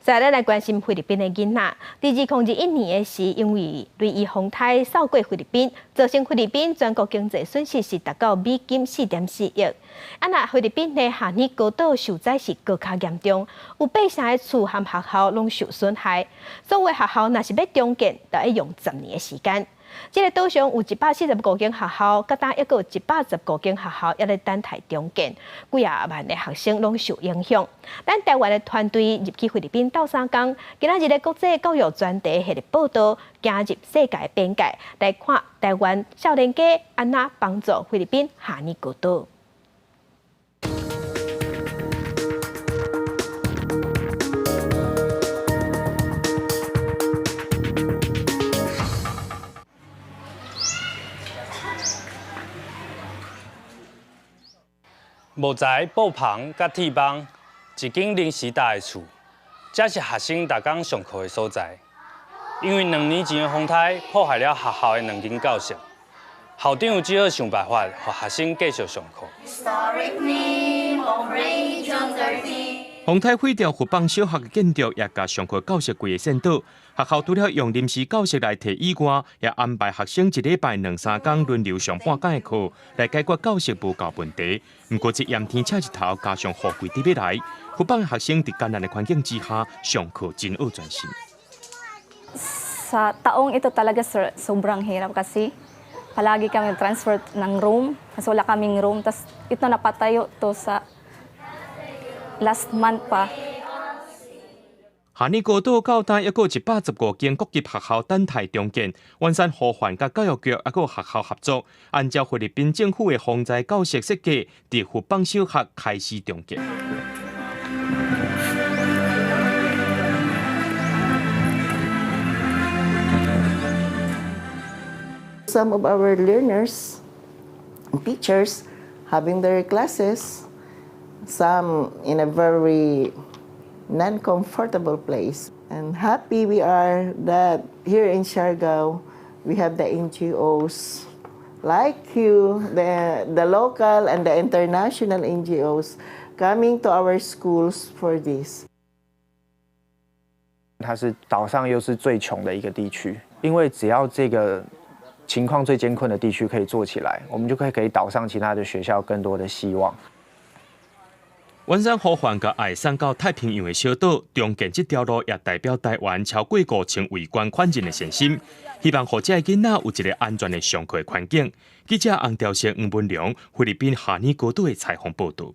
再來來關心菲律賓的囡仔，佇2021年的時，因為雷伊風颱掃過菲律賓，造成菲律賓全國經濟損失是達到美金4.4億。啊，若菲律賓的哈尼高島受災是閣較嚴重，有八成的厝和學校攏受損害。所有學校若是欲重建，著愛用10年的時間。這个島上有145間學校，佮今猶閣有115間學校猶咧等待重建，幾仔萬的學生攏受影響。咱台灣的團隊入去菲律賓鬥相共，今仔日的國際教育專題系列報導，行入世界邊界來看台灣少年家按怎幫助菲律賓哈尼高島。木材、布棚佮鐵網，一間臨時搭的厝，這是學生逐工上課的所在。因為2年前的風颱破壞了學校的兩間教室，校長只好想辦法，予學生繼續上課。風颱毀掉福邦小學的建築，也共上課教室規个扇倒。學校除了用臨時教室來替以外，也安排學生一禮拜兩三工輪流上半工的課，來解決教室無夠問題。毋過這炎天赤日頭，加上雨季佇欲來，福邦學生佇艱難的環境之下上課真愛專心。 Sa taong ito talaga, sir, sobrang hirap kasi palagi kami transfer ng room kasi wala kaming room. Tas ito napatayo to sa last month pa. 哈尼高島到今猶閣有115間國立學校等待重建，圓山呼喚佮教育局猶閣學校合作，按照菲律賓政府的防災教室設計，佇福邦小學開始重建。 Some of our learners, teachers, having their classes, some in a very non-comfortable place. And happy we are that here in Siargao, we have the NGOs like you, the local and the international NGOs coming to our schools for this. 它是島上又是最窮的一個地區，因為只要這個情況最艱困的地區可以做起來，我們就可以給島上其他的學校更多的希望。圓山呼喚共愛送到太平洋的小島，重建這條路也代表台灣超過5000位捐款人的善心，希望予這个囡仔有一個安全的上課環境。記者洪兆生、黃文良，菲律賓哈尼高島的採訪報導。